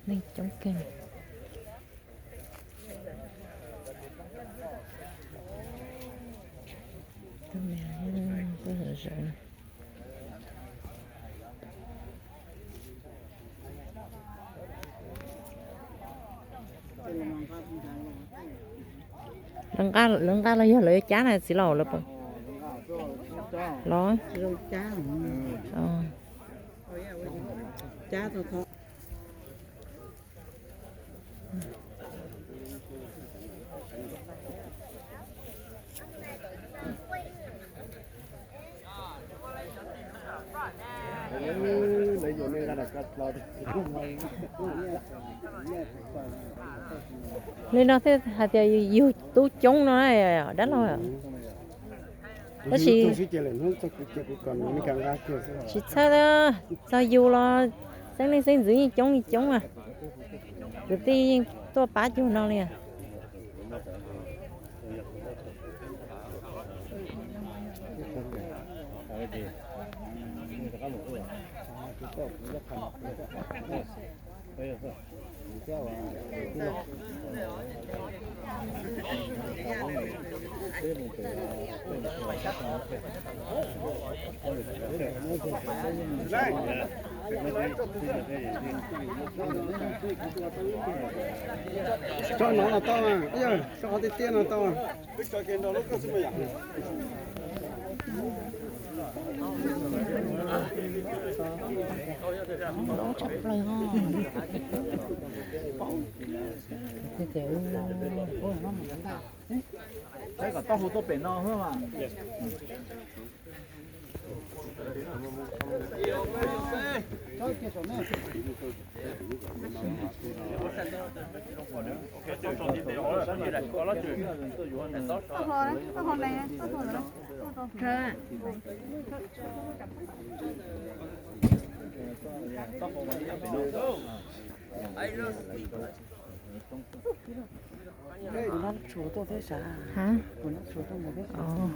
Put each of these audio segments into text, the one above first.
Neeg coob kawg. Lawv nqa los yog lawv yuav cab na txiv laus lawv? Los. Li no thiaj hais tias yug tub coob no dab laug. Tab sis tsis txhawj, txog yus los xeeb leej xeeb ntxwv yeej coob yeej coob a. Kwv tij yeej tuaj pab cuag no li. Tso no los tau, tso qhov tiaj tiaj no tau. Saib kom tau hu tuaj pem no xwb mas. Kuv nrab tshuav tuaj thiab sav. Kuv nrab tshuav tuaj mus thiab sav.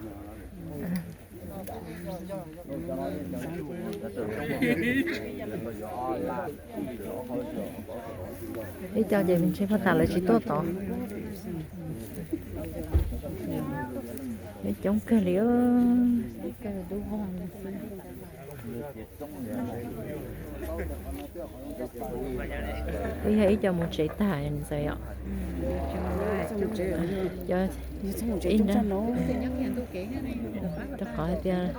Ib co ces ntshe paj tas lawv tsis tuaj tod. Coob kawg li. Twb yog ib co mus tsev tag ntxawm yom. Cov ib nrab rau qhov hais tias